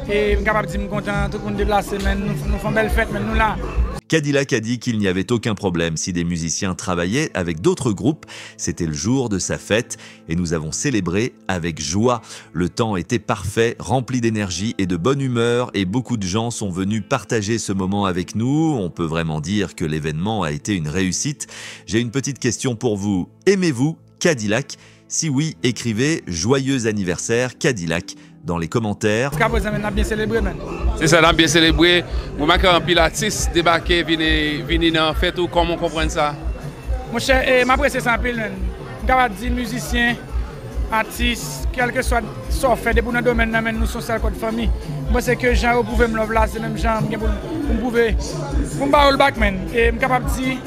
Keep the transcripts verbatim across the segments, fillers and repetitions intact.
E m kapab di m kontan, tout moun deplase, men nou, nou fè yon bèl fèt, men nou la. K-Dilak a dit qu'il n'y avait aucun problème si des musiciens travaillaient avec d'autres groupes. C'était le jour de sa fête et nous avons célébré avec joie. Le temps était parfait, rempli d'énergie et de bonne humeur, et beaucoup de gens sont venus partager ce moment avec nous. On peut vraiment dire que l'événement a été une réussite. J'ai une petite question pour vous. Aimez-vous K-Dilak? Si oui, écrivez joyeux anniversaire K-Dilak dans les commentaires. Jiskaprezan, men n ap byen selebre, men. Se sa, n ap byen selebre. Mwen remake anpil atis debake, vini, vini nan fèt ou, kòman w konprann sa? Monchè, e, m apresye sa anpil, men. M kapab di mizisyen, atis, kèlkeswa sa w fè, depi w nan domèn nan, men nou se yon sèl kòd fanmi. M panse ke jan yo pwouve m love la, se menm jan m gen pou m, pou m pwouve, pou m ba yo l back, men. E m kapab di,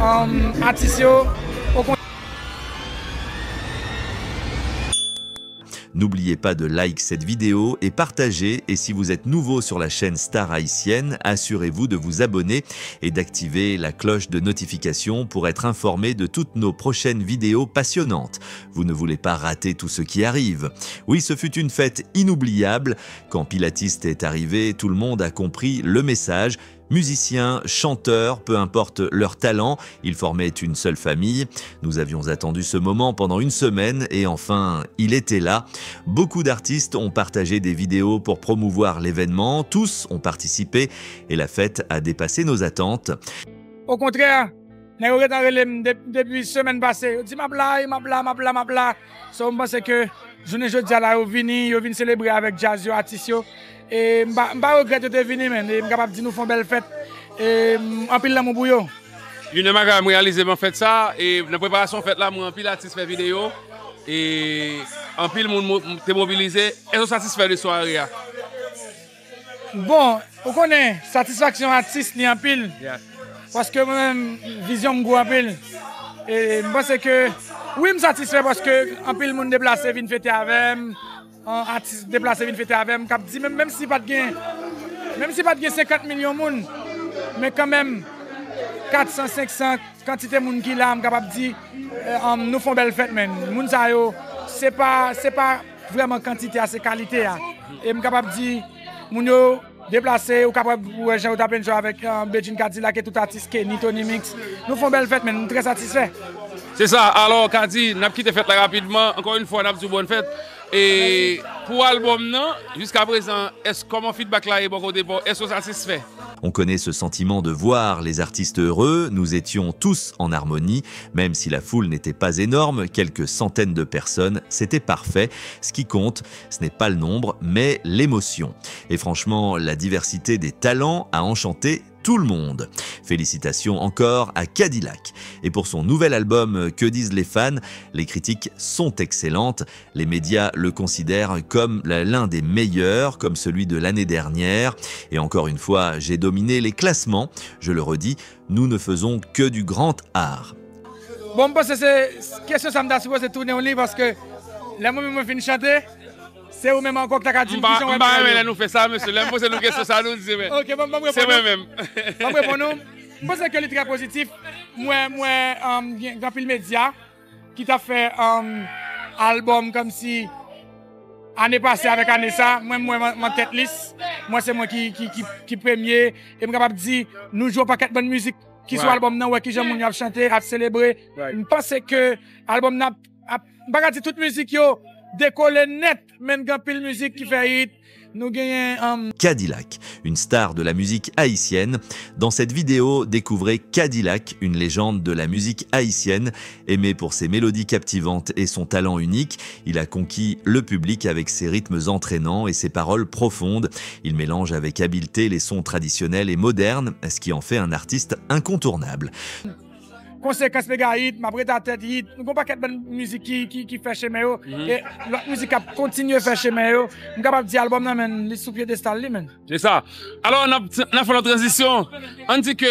um, atis yo, okontrè. N'oubliez pas de like cette vidéo et partager. Et si vous êtes nouveau sur la chaîne Star Haïtienne, assurez-vous de vous abonner et d'activer la cloche de notification pour être informé de toutes nos prochaines vidéos passionnantes. Vous ne voulez pas rater tout ce qui arrive. Oui, ce fut une fête inoubliable. Quand Pilatiste est arrivé, tout le monde a compris le message. Musiciens, chanteurs, peu importe leur talent, ils formaient une seule famille. Nous avions attendu ce moment pendant une semaine et enfin, il était là. Beaucoup d'artistes ont partagé des vidéos pour promouvoir l'événement, tous ont participé et la fête a dépassé nos attentes. Okontrè, nèg yo gentan rele m de- depi semèn pase. Yo di m ap la, m ap la, m ap la, m ap la. So, m panse ke jounen jodi a la, yo vini, yo vin selebre avèk djaz yo, atis yo. E m pa, m pa regrèt yo te vini, men. E m kapab di nou fè yon bèl fèt. E m, anpil lanmou pou yo. Youn nan bagay m reyalize nan fèt sa, e nan preparasyon fèt la, m wè anpil atis fè videyo. E anpil moun mo- te mobilize. Èske w satisfè de sware a? Bon, ou konnen, satisfaksyon atis ni anpil. Paske mwen menm, vizyon m gwo anpil. E m panse ke, wi, m satisfè paske anpil moun deplase vin fete avè m. An, atis deplase vin fete avè m, k ap di, menm, menm si pa t gen, menm si pa t gen senkant milyon moun, men kanmenm, kat san, senk san, kantite moun ki la, m kapab di, e, an, nou fè yon bèl fèt, men. Moun sa yo, se pa, se pa vrèman kantite a, se kalite a. E m kapab di, moun yo deplase, ou kapab wè jan yo t ap enjoy avèk, e, Bedjine Kadilak e tout atis, Kenny, Tony Mix. Nou fè yon bèl fèt, men, m trè satisfè. Se sa, alò, Kadi, n ap kite fèt la rapidman. Ankò yon fwa, n ap di w bòn fèt. E pou albòm nan, jiskaprezan, èske, kòman feedback la ye bò kote pa w? Èske w satisfè? On connaît ce sentiment de voir les artistes heureux, nous étions tous en harmonie, même si la foule n'était pas énorme, quelques centaines de personnes, c'était parfait. Ce qui compte, ce n'est pas le nombre, mais l'émotion. Et franchement, la diversité des talents a enchanté tout le monde. Félicitations encore à K-Dilak. Et pour son nouvel album Que disent les fans, les critiques sont excellentes. Les médias le considèrent comme l'un des meilleurs, comme celui de l'année dernière. Et encore une fois, j'ai dominé les classements. Je le redis, nous ne faisons que du grand art. Bon, m panse se kesyon sa m ta sipoze tounen w li, paske lè mwen menm mwen fin chante, se ou menm ankò k ta ka di m kijan w wè bagay yo. M pa renmen lè nou fè sa, mesye. Lè m poze nou kesyon sa, nou di, men se mwen menm. Ban m reponn ou. M panse ke li trè pozitif. M wè, m wè, um, gen anpil medya ki t ap fè, um, albòm kòmsi ane pase avèk ane sa, mwen, mwen, mwen, mwen tèt lis. Mwen, se mwen ki, ki, ki, ki premye. E m kapab di, nou jwe yon pakèt bann mizik ki sou albòm nan, wè kijan moun yo ap chante, ap selebre. M panse ke albòm nan ap, ap, m pa ka di tout mizik yo dekole nèt, men gen anpil mizik ki fè hit. Nou genyen, um, K-Dilak, une star de la musique haïtienne. Dans cette vidéo, découvrez K-Dilak, une légende de la musique haïtienne. Aimé pour ses mélodies captivantes et son talent unique, il a conquis le public avec ses rythmes entraînants et ses paroles profondes. Il mélange avec habileté les sons traditionnels et modernes, ce qui en fait un artiste incontournable. Konsekans mega hit, m ap ret atè hit. Nou gen yon pakèt bann mizik ki, ki, ki fè chemen yo. E lòt mizik k ap kontinye fè chemen yo. M kapab di albòm nan, men, li sou pyedestal li, men. Se sa. Alò, n ap, n ap fè yon tranzisyon. Ann di ke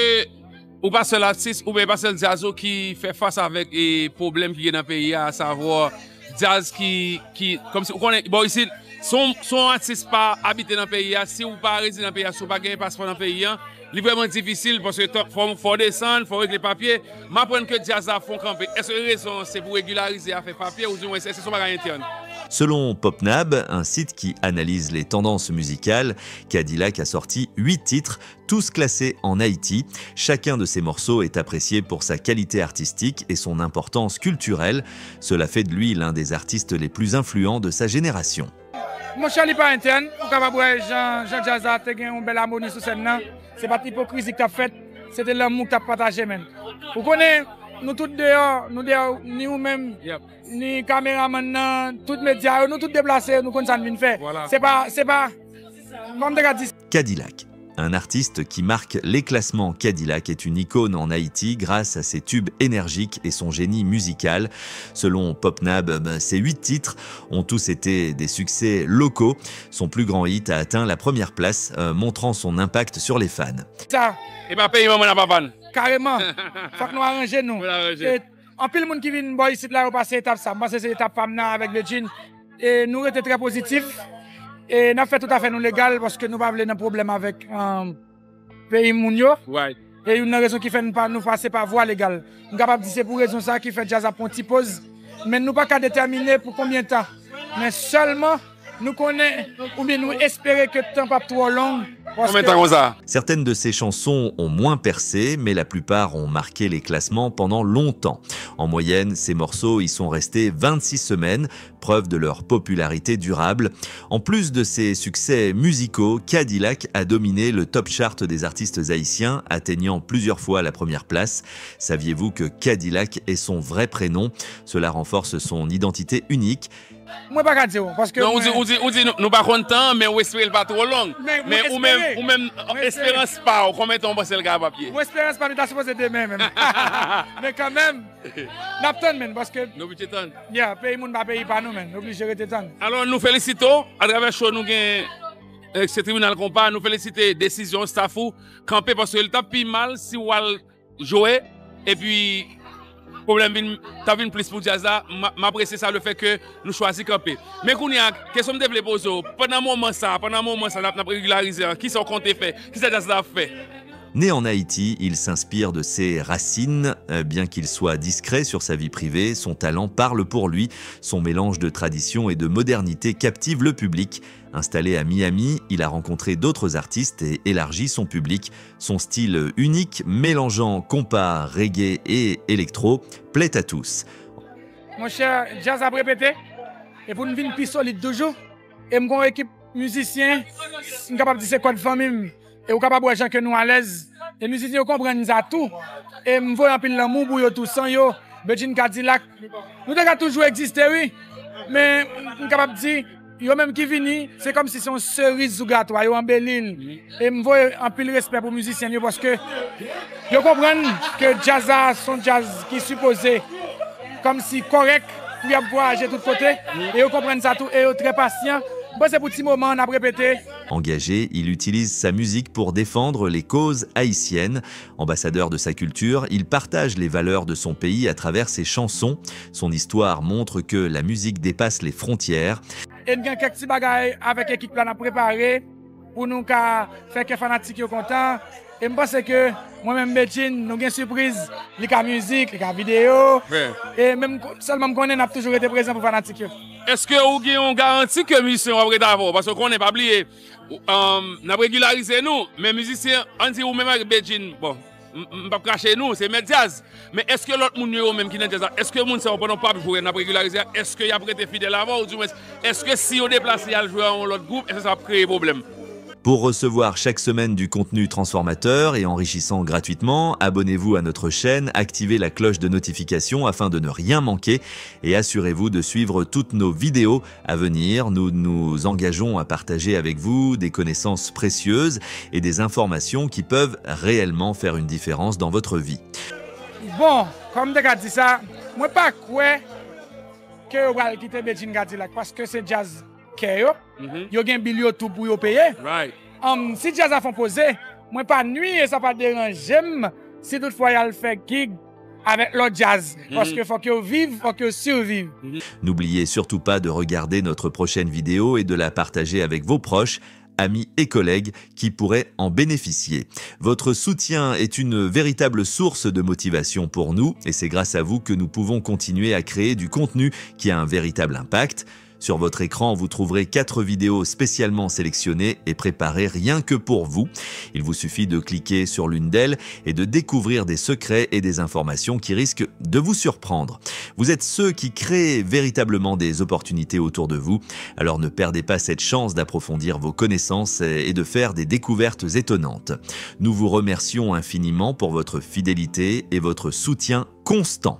ou pa sèl atis, oubyen e pa sèl djaz ou ki fè fas avèk, e, pwoblèm ki gen nan peyi a, asavwa djaz ki, ki, kòmsi, ou konnen, bò isit, si w, si w atis pa abite nan peyi a, si w pa rezidan nan peyi a, si w pa gen paspò nan peyi a, li vrèman difisil, paske tan, fò, fò w desann, fò w regle papye. M aprann ke djaz la fè w kanpe. Èske rezon an se pou regilarize afè papye, oudimwen èske se yon bagay entèn? Selon Popnab, un site qui analyse les tendances musicales, K-Dilak a sorti huit titres, tous classés en Haïti. Chacun de ces morceaux est apprécié pour sa qualité artistique et son importance culturelle. Cela fait de lui l'un des artistes les plus influents de sa génération. Monchè, li pa entèn. Ou kapab wè jan, jan djaz la te gen yon bèl amoni sou sèn nan. Se pa t ipokrizi k t ap fèt, se te lanmou k t ap pataje, menm. Ou konnen, nou tout deyò, nou deyò, ni ou menm, ni kameramann nan, tout medya yo, nou tout deplase, nou konn sa n vin fè. Se pa, se pa, kòm te ka di. K-Dilak. Un artiste qui marque les classements. K-Dilak est une icône en Haïti grâce à ses tubes énergiques et son génie musical. Selon Popnab, ben, ces huit titres ont tous été des succès locaux. Son plus grand hit a atteint la première place, euh, montrant son impact sur les fans. Sa, E pa peyi manman n a papa n. Kareman. Fòk nou aranje nou. Fòk nou aranje. E anpil moun ki vin bò isit la, yo pase etap sa. M panse se etap pa m nan avèk Bedjine. E nou rete trè pozitif. E n ap fè tout afè nou legal paske nou pa vle nan pwoblèm avèk, um, peyi moun yo. Right. E youn nan rezon ki fè nou pa, nou pase pa vwa legal. M kapab di se pou rezon sa ki fè djaz ap pran ti poz. Men nou pa ka detèmine pou konbyen tan. Men sèlman, nou konnen, oubyen nou espere ke tan p ap twò long. Konbyen tan konsa? Certaines de ses chansons ont moins percé, mais la plupart ont marqué les classements pendant longtemps. En moyenne, ces morceaux y sont restés vingt-six semaines, preuve de leur popularité durable. En plus de ses succès musicaux, K-Dilak a dominé le top chart des artistes haïtiens, atteignant plusieurs fois la première place. Saviez-vous que K-Dilak est son vrai prénom ? Cela renforce son identité unique. Mwen pa ka di w, paske Non, ou di, mwen- ou di, ou di nou, nou pa konn tan, men ou espere l pa twò long. Men, Men mwen ou menm, espere. ou menm, Mwen espere. esperans pa w, konbyen tan ou panse l kapab ye? Mwen esperans pa nou ta sipoze demen menm. Men kanmenm, n ap tann menm, paske, Nou oblije tann. yeah, peyi moun pa peyi pa nou, men nou oblije rete tann. Alò, nou felisite w, atravè show nou gen, eh, se Tribinal Konpa, nou felisite desizyon staff ou kanpe, paske l t ap pi mal si w al jwe, epi pwoblèm vin, t ap vin plis pou djaz la. M, m apresye sa, le fè ke nou chwazi kanpe. Men kounye a, kesyon m te vle poze w, pandan moman sa, pandan moman sa, n ap, n ap regilarize an, kisa w konte fè? Kisa djaz la ap fè? Né en Haïti, il s'inspire de ses racines. Euh, bien qu'il soit discret sur sa vie privée, son talent parle pour lui. Son mélange de tradition et de modernité captive le public. Installé à Miami, il a rencontré d'autres artistes et élargi son public. Son style unique, mélangeant compas, reggae et électro, plaît à tous. Monchè, djaz ap repete, e pou n vin pi solid toujou. E m gon ekip mizisyen, m kapab di se kòd fanmi m. E ou kapab wè jan ke nou alèz. E mizisyen yo konprann sa tou. E m voye anpil lanmou pou yo tou, san yo, Bedjine K-Dilak. Nou te ka toujou egziste, wi. Men, m kapab di, yo menm ki vini, se kòmsi se yon seriz sou gato a, yo anbeli l. E m voye anpil respè pou mizisyen yo, paske yo konprann ke djaz la, se yon djaz ki sipoze kòmsi kòrèk, pou y ap vwayaje tout kote. E yo konprann sa tou, e yo trè pasyan. M panse pou ti moman, n ap repete. Engagé, il utilise sa musique pour défendre les causes haïtiennes. Ambassadeur de sa culture, il partage les valeurs de son pays à travers ses chansons. Son histoire montre que la musique dépasse les frontières. E n gen kèk ti bagay avèk ekip la n ap prepare pou nou ka fè kè fanatik yo kontan. E m panse ke mwen menm Bedjine, nou gen sipriz, li ka mizik, li ka videyo. Men. E menm ko- sèlman m konnen n ap toujou rete prezan pou fanatik yo. Èske ou gen yon garanti ke mizisyen w ap rete avè w? Paske w konnen, pa bliye, um, n ap regilarize nou, men mizisyen, ann di ou menm avèk Bedjine, bon, m, m, m p ap krache nou, se mèt djaz. Men èske lòt moun yo, yo menm ki nan djaz la, èske moun sa yo pandan w p ap jwe, n ap regilarize a, èske y ap rete fidèl avè w, ou dimwens, èske si yo deplase y al jwe a yon lòt gwoup, èske sa ap kreye pwoblèm? Pour recevoir chaque semaine du contenu transformateur et enrichissant gratuitement, abonnez-vous à notre chaîne, activez la cloche de notification afin de ne rien manquer et assurez-vous de suivre toutes nos vidéos à venir. Nous nous engageons à partager avec vous des connaissances précieuses et des informations qui peuvent réellement faire une différence dans votre vie. Bon, kòm m te ka di sa, mwen pa kwè ke yo pral kite Bedjine K-Dilak, paske se djaz kè yo. Yo gen bil yo tou pou yo peye. Right. Um, si djaz la fè yon poze, mwen pa nwi e sa pa deranje m si toutfwa y al fè gig avèk lòt djaz. Paske fòk yo viv, fòk yo siviv. N'oubliez surtout pas de regarder notre prochaine vidéo et de la partager avec vos proches, amis et collègues qui pourraient en bénéficier. Votre soutien est une véritable source de motivation pour nous et c'est grâce à vous que nous pouvons continuer à créer du contenu qui a un véritable impact. Sur votre écran, vous trouverez quatre vidéos spécialement sélectionnées et préparées rien que pour vous. Il vous suffit de cliquer sur l'une d'elles et de découvrir des secrets et des informations qui risquent de vous surprendre. Vous êtes ceux qui créent véritablement des opportunités autour de vous, alors ne perdez pas cette chance d'approfondir vos connaissances et de faire des découvertes étonnantes. Nous vous remercions infiniment pour votre fidélité et votre soutien constant.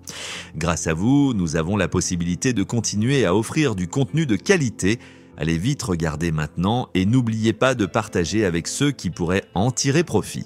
Grâce à vous, nous avons la possibilité de continuer à offrir du contenu de qualité. Allez vite regarder maintenant et n'oubliez pas de partager avec ceux qui pourraient en tirer profit.